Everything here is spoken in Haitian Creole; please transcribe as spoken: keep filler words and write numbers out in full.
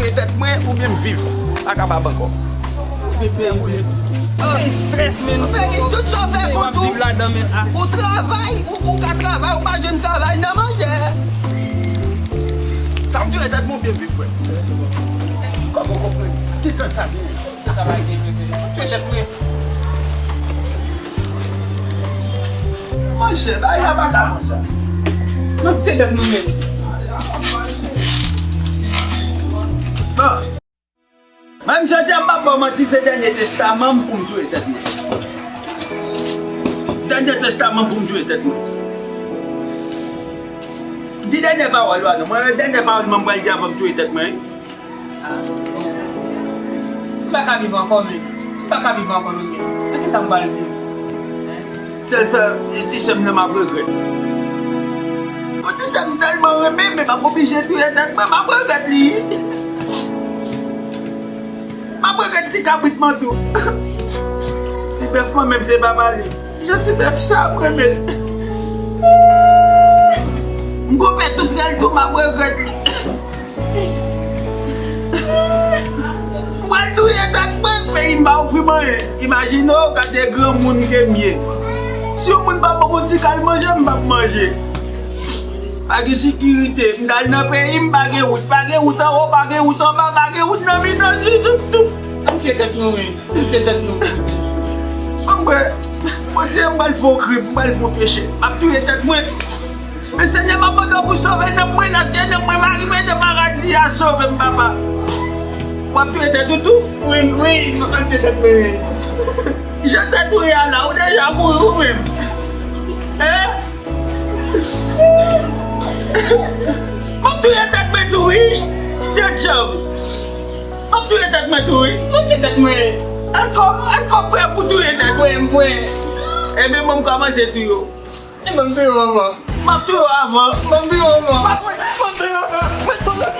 Tèt mwen oubyen m viv pa kapab ankò. Ay, strès, men. Tout sa w fè kont ou. Ou travay, ou, ou ka travay, ou pa jwenn travay nan manje. Sa m touye tèt mwen oubyen m viv, frè? Kòman w konprann? Ki sans sa genyen? Sa, sa pa gen, mesye. Touye tèt mwen. Monchè, bagay la pa ka konsa. Nan pye tèt nou menm. Bon. Menm jodi a, m p ap ba w manti, se dènye testaman m pou m touye tèt mwen. Dènye testaman m pou m touye tèt mwen. Di dènye pawòl ou a non. Mwen, dènye pawòl mwen pral di avan m touye tèt mwen. M pa ka viv ankò, men. M pa ka viv ankò, non, men. Nan kisa m pral viv? Sèl sa, e ti sè m nan m ap regrèt. Bon, ti sè m tèlman renmen, men m ap oblije touye tèt mwen, m ap regrèt li. M ap regrèt ti kabrit mwen tou. Ti bèf mwen menm se papa li. Jan ti bèf sa, m renmen l. M gon pè tout rèl tou, m ap regrèt li. M pral touye tèt mwen, peyi m pa ofri m anyen. Imajine w, gade granmoun ke m ye. Si yon moun pa ban m yon ti kal manje, m p ap manje. Pa gen sekirite, m t al nan peyi m, pa gen wout, pa gen wout anwo, pa gen wout anba, pa gen wout nan mitan, ditou, tout. Ann fè tèt nou, wi. Ann fè tèt nou. Ann mwen, Bondye, m pral fè yon krim, m pral fè yon peche. M ap touye tèt mwen. Men Senyè, m ap mande w pou sove nanm mwen, laske nanm mwen, mari mwen nan paradi a, sove m, papa. W ap touye tèt ou tou? Wi, wi, m ap touye tèt mwen, wi. Jan tèt ou ye a la, ou deja mouri ou menm. Hein? M ap touye tèt mwen tou, wi. Tèt chanm. M ap touye tèt mwen tou, wi. Mwen touye tèt mwen. Èske, èske w prè pou touye tèt? Mwen, mwen. Ebyen, bon, m kòmanse touye w. Ebyen, m touye w avan. M ap touye w avan. Mwen, m touye w avan. M ap touye w avan. Mwen, mwen, mwen.